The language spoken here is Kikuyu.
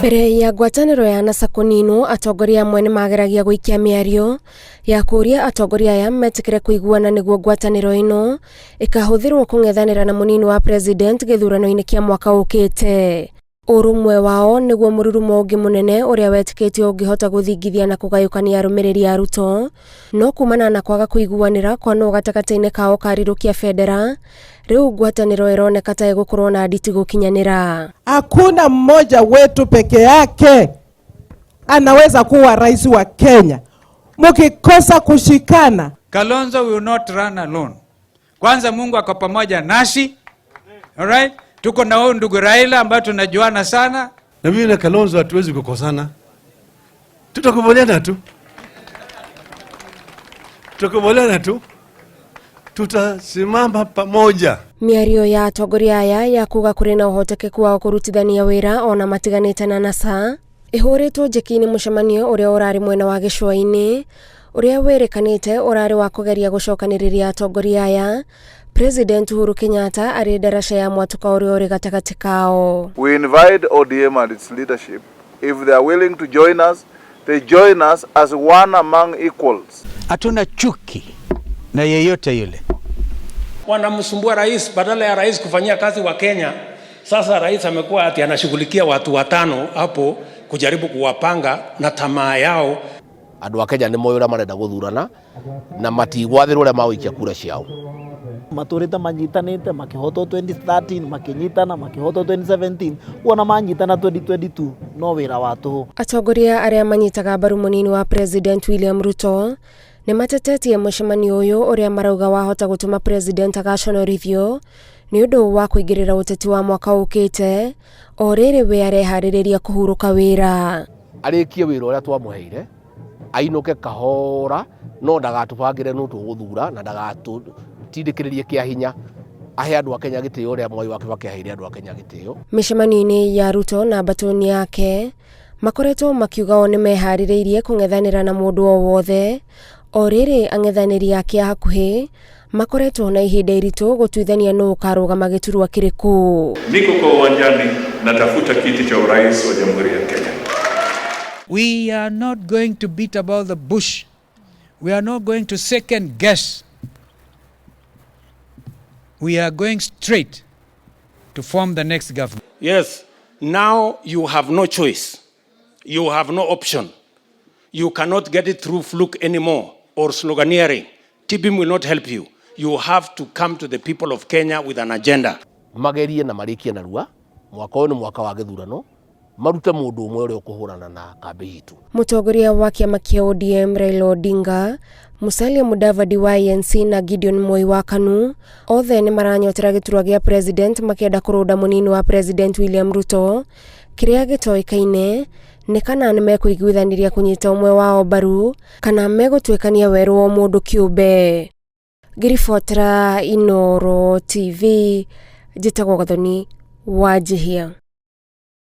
Mbere ya ngwatanĩro ya NASA kũninwo, atongoria amwe nĩ mageragia gũikia mĩario ya kũũria atongoria aya metĩkĩre kũiguana nĩguo ngwatanĩro ĩno ĩkahũthĩrwo kũng'ethanĩra na mũnini wa president gĩthurano-inĩ kĩa mwaka ũkĩte. Ũrũmwe wao nĩguo mũrurumo ũngĩ mũnene ũrĩa wetĩkĩtio ũngĩhota gũthingithia na kũgayũkania arũmĩrĩri a Ruto, no kumana na kwaga kũiguanĩra kwa nũ gatagatĩ-inĩ kao karirũkia bendera, rĩu ngwatanĩro ĩroneka ta ĩgũkorwo na nditi gũkinyanĩra. Hakuna mmoja wetu peke yake anaweza kuwa rais wa Kenya. Mkikosa kushikana, Kalonzo will not run alone. Kwanza Mungu ako pamoja nasi. Alright? Tuko na huyu ndugu Raila ambaye tunajuana sana. Na mimi na Kalonzo hatuwezi kukosana, tutakubaliana tu, tutakubaliana tu, tutasimama pamoja. Mĩario ya atongoria aya ya kuga kũrĩ na ũhotekeku wa kũrutithania wĩra ona matiganĩte na NASA ĩhũrĩtwo njeki-inĩ mũcemanio ũrĩa ũrarĩ mwena wa gĩcũa-inĩ ũrĩa wĩrĩkanĩte ũrarĩ wa kũgeria gũcokanĩrĩria atongoria aya, President Uhuru Kenyatta arĩ ndaraca ya mwatũka ũrĩa ũrĩ gatagatĩ kao. We invite ODM and its leadership, if they are willing to join us, they join us as one among equals. Hatuna chuki na yeyote yule. Wanamsumbua rais badala ya rais kufanyia kazi wa Kenya. Sasa rais amekuwa ati anashughulikia watu watano hapo kujaribu kuwapanga na tamaa yao. Andũ a Kenya nĩ moĩ ũrĩa marenda gũthurana na matigwathĩrwo ũrĩa magũikia kura ciao. Matũrĩte manyitanĩte, makĩhotwo 2013, makĩnyitana, makĩhotwo 2017, wona manyitana 2022 no wĩra wa tũhũ. Atongoria arĩa manyitaga mbaru mũnini wa President William Ruto nĩ matetetie mũcemanio ũyũ ũrĩa marauga wahota gũtũma president agaconorithio nĩ ũndũ wa kũingĩrĩra ũteti wa mwaka ũkĩte o rĩrĩ we areharĩrĩria kũhurũka wĩra. Arĩkie wĩra ũrĩa twamũheire, ainũke kahora, no ndagatũbangĩre nũ tũgũthura na ndagatũtindĩkĩrĩrie kĩa hinya. Ahe andũ a Kenya gĩtĩo ũrĩa Mwai wa Kibaki aheire andũ a Kenya gĩtĩo. Mĩcemanio-inĩ ya Ruto na mbatũni yake makoretwo makiuga o nĩ meharĩrĩirie kũng'ethanĩra na mũndũ o wothe, o rĩrĩ ang'ethanĩri ake a hakuhĩ makoretwo na ihinda iritũ gũtuithania nũ ũkarũgama gĩturwa kĩrĩkũ. Niko kwa uwanjani natafuta kiti cha urais wa Jamhuri ya Kenya. We are not going to beat about the bush. We are not going to second guess. We are going straight to form the next government. Yes, now you have no choice. You have no option. You cannot get it through fluke anymore or sloganeering. TBIM will not help you. You have to come to the people of Kenya with an agenda. Magerie na marĩkie narua, mwaka ũyũ nĩ mwaka wa gĩthurano, marute mũndũ ũmwe ũrĩa ũkũhũrana na kambĩ itũ. Mũtongoria wa kĩama kĩa ODM Raila Odinga, Musalia Mudavadi wa ANC na Gideon Moi wa KANU othe nĩ maranyotera gĩturwa gĩa president makĩenda kũrũnda mũnini wa president William Ruto. Kĩrĩa gĩtoĩkaine nĩ kana nĩ mekũiguithanĩria kũnyita ũmwe wao mbaru kana megũtuĩkania werũ wa mũndũ kĩũmbe. Ngĩribotera Inooro TV, njĩtagwo Gathoni Wanjihia.